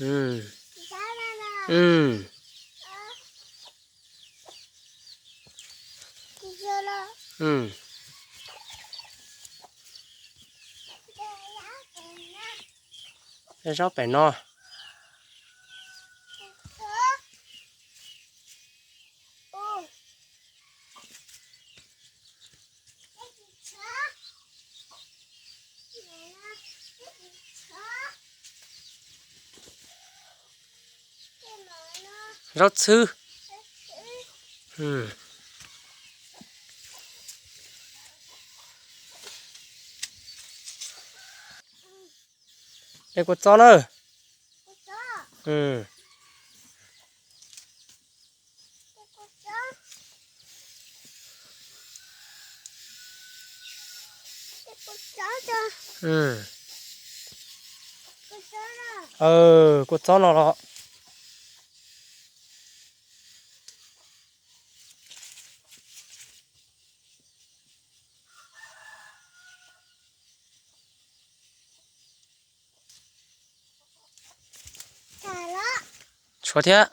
Mm. Mm. Mm. Zaub pem no. Zaub txhwb. Es kua txob na. Kua txob no los. Tshuav thiab.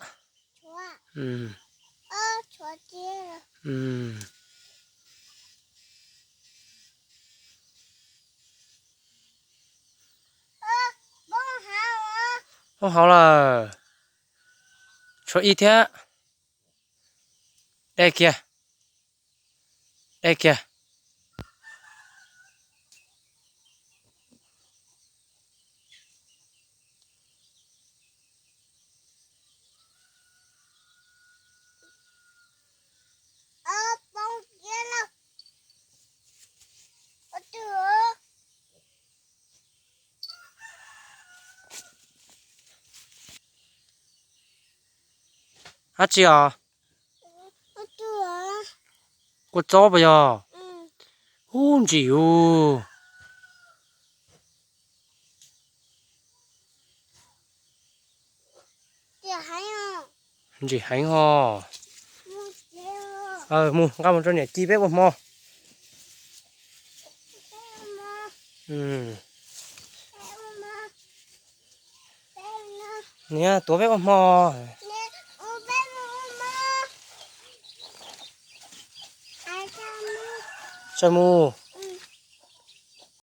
Poob hauv lawm. Tshuav ib thiab. De kiag. De kiag. Dab tsi os? Kua txob puas yog? Ub, ntsim ub. Ntsim heev os. Mus nqa mus rau niam ci peb ua hmo. Niam tuav peb ua hmo. Tsaws mus.